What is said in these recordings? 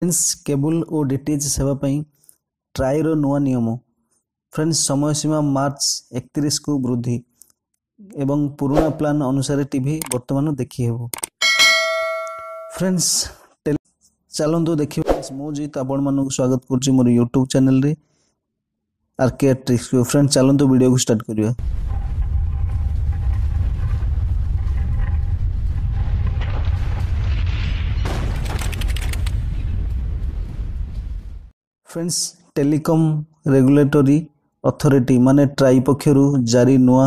Friends, cable ଓ DTH ସେବା ପାଇଁ ଟ୍ରାଇର ନୂଆ ନିୟମ। ଫ୍ରେଣ୍ଡସ୍, ସମୟସୀମା ମାର୍ଚ୍ଚ 31କୁ ବୃଦ୍ଧି ଏବଂ ପୁରୁଣା ପ୍ଲାନ୍ ଅନୁସାରେ ଟିଭି ବର୍ତ୍ତମାନ ଦେଖିହେବ। ଫ୍ରେଣ୍ଡସ୍, ଚାଲନ୍ତୁ ଦେଖିବା। ମୁଁ ଜିତ୍ ଆପଣମାନଙ୍କୁ ସ୍ୱାଗତ କରୁଛି ମୋର ୟୁଟ୍ୟୁବ୍ ଚ୍ୟାନେଲରେ ଆର୍ କେ ଟ୍ରିକ୍ସ। ଫ୍ରେଣ୍ଡ, ଚାଲନ୍ତୁ ଭିଡ଼ିଓକୁ ଷ୍ଟାର୍ଟ କରିବା। ଫ୍ରେଣ୍ଡସ୍, ଟେଲିକମ୍ ରେଗୁଲେଟୋରୀ ଅଥରିଟି ମାନେ ଟ୍ରାଇ ପକ୍ଷରୁ ଜାରି ନୂଆ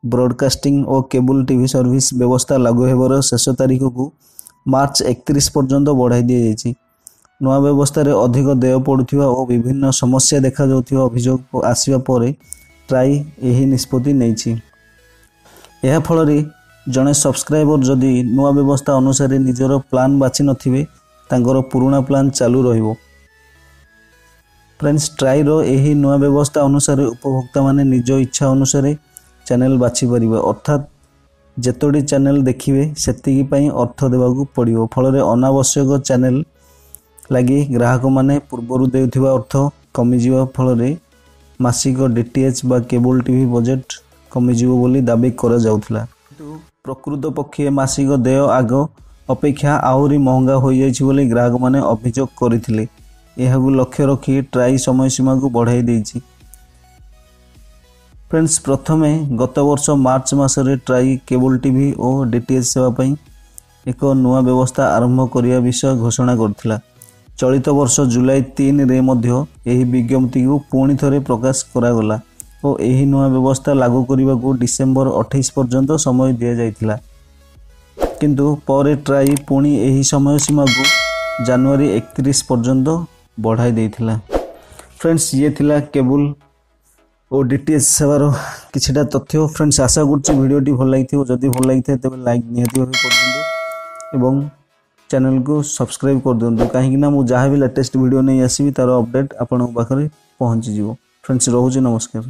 ବ୍ରଡକାଷ୍ଟିଂ ଓ କେବୁଲ୍ ଟିଭି ସର୍ଭିସ ବ୍ୟବସ୍ଥା ଲାଗୁ ହେବାର ଶେଷ ତାରିଖକୁ ମାର୍ଚ୍ଚ 31 ପର୍ଯ୍ୟନ୍ତ ବଢ଼ାଇ ଦିଆଯାଇଛି। ନୂଆ ବ୍ୟବସ୍ଥାରେ ଅଧିକ ଦେୟ ପଡ଼ୁଥିବା ଓ ବିଭିନ୍ନ ସମସ୍ୟା ଦେଖାଯାଉଥିବା ଅଭିଯୋଗ ଆସିବା ପରେ ଟ୍ରାଇ ଏହି ନିଷ୍ପତ୍ତି ନେଇଛି। ଏହା ଫଳରେ ଜଣେ ସବସ୍କ୍ରାଇବର ଯଦି ନୂଆ ବ୍ୟବସ୍ଥା ଅନୁସାରେ ନିଜର ପ୍ଲାନ୍ ବାଛି ନଥିବେ, ତାଙ୍କର ପୁରୁଣା ପ୍ଲାନ୍ ଚାଲୁ ରହିବ। ଫ୍ରେଣ୍ଡସ୍, ଟ୍ରାଇର ଏହି ନୂଆ ବ୍ୟବସ୍ଥା ଅନୁସାରେ ଉପଭୋକ୍ତାମାନେ ନିଜ ଇଚ୍ଛା ଅନୁସାରେ ଚ୍ୟାନେଲ୍ ବାଛିପାରିବେ, ଅର୍ଥାତ୍ ଯେତୋଟି ଚ୍ୟାନେଲ୍ ଦେଖିବେ ସେତିକି ପାଇଁ ଅର୍ଥ ଦେବାକୁ ପଡ଼ିବ। ଫଳରେ ଅନାବଶ୍ୟକ ଚ୍ୟାନେଲ୍ ଲାଗି ଗ୍ରାହକମାନେ ପୂର୍ବରୁ ଦେଉଥିବା ଅର୍ଥ କମିଯିବା ଫଳରେ ମାସିକ ଡିଟିଏଚ୍ ବା କେବୁଲ୍ ଟିଭି ବଜେଟ୍ କମିଯିବ ବୋଲି ଦାବି କରାଯାଉଥିଲା। କିନ୍ତୁ ପ୍ରକୃତ ପକ୍ଷେ ମାସିକ ଦେୟ ଆଗ ଅପେକ୍ଷା ଆହୁରି ମହଙ୍ଗା ହୋଇଯାଇଛି ବୋଲି ଗ୍ରାହକମାନେ ଅଭିଯୋଗ କରିଥିଲେ। ଏହାକୁ ଲକ୍ଷ୍ୟ ରଖି ଟ୍ରାଇ ସମୟସୀମାକୁ ବଢ଼ାଇ ଦେଇଛି। ଫ୍ରେଣ୍ଡସ୍, ପ୍ରଥମେ ଗତ ବର୍ଷ ମାର୍ଚ୍ଚ ମାସରେ ଟ୍ରାଇ କେବୁଲ୍ ଟିଭି ଓ ଡିଟିଏଚ୍ ସେବା ପାଇଁ ଏକ ନୂଆ ବ୍ୟବସ୍ଥା ଆରମ୍ଭ କରିବା ବିଷୟ ଘୋଷଣା କରିଥିଲା। ଚଳିତ ବର୍ଷ ଜୁଲାଇ 3ରେ ମଧ୍ୟ ଏହି ବିଜ୍ଞପ୍ତିକୁ ପୁଣି ଥରେ ପ୍ରକାଶ କରାଗଲା ଓ ଏହି ନୂଆ ବ୍ୟବସ୍ଥା ଲାଗୁ କରିବାକୁ ଡିସେମ୍ବର 28 ପର୍ଯ୍ୟନ୍ତ ସମୟ ଦିଆଯାଇଥିଲା। କିନ୍ତୁ ପରେ ଟ୍ରାଇ ପୁଣି ଏହି ସମୟସୀମାକୁ ଜାନୁଆରୀ 31 ପର୍ଯ୍ୟନ୍ତ ବଢ଼ାଇ ଦେଇଥିଲା। ଫ୍ରେଣ୍ଡସ୍, ଇଏ ଥିଲା କେବୁଲ୍ ଓ ଡିଟିଏଚ୍ ସେବାର କିଛିଟା ତଥ୍ୟ। ଫ୍ରେଣ୍ଡସ୍, ଆଶା କରୁଛି ଭିଡ଼ିଓଟି ଭଲ ଲାଗିଥିବ। ଯଦି ଭଲ ଲାଗିଥାଏ ତେବେ ଲାଇକ୍ ନିହାତି ଭାବେ କରିଦିଅନ୍ତୁ ଏବଂ ଚ୍ୟାନେଲକୁ ସବସ୍କ୍ରାଇବ୍ କରିଦିଅନ୍ତୁ, କାହିଁକିନା ମୁଁ ଯାହା ବି ଲାଟେଷ୍ଟ ଭିଡ଼ିଓ ନେଇ ଆସିବି ତା'ର ଅପଡ଼େଟ୍ ଆପଣଙ୍କ ପାଖରେ ପହଞ୍ଚିଯିବ। ଫ୍ରେଣ୍ଡସ୍, ରହୁଛି, ନମସ୍କାର।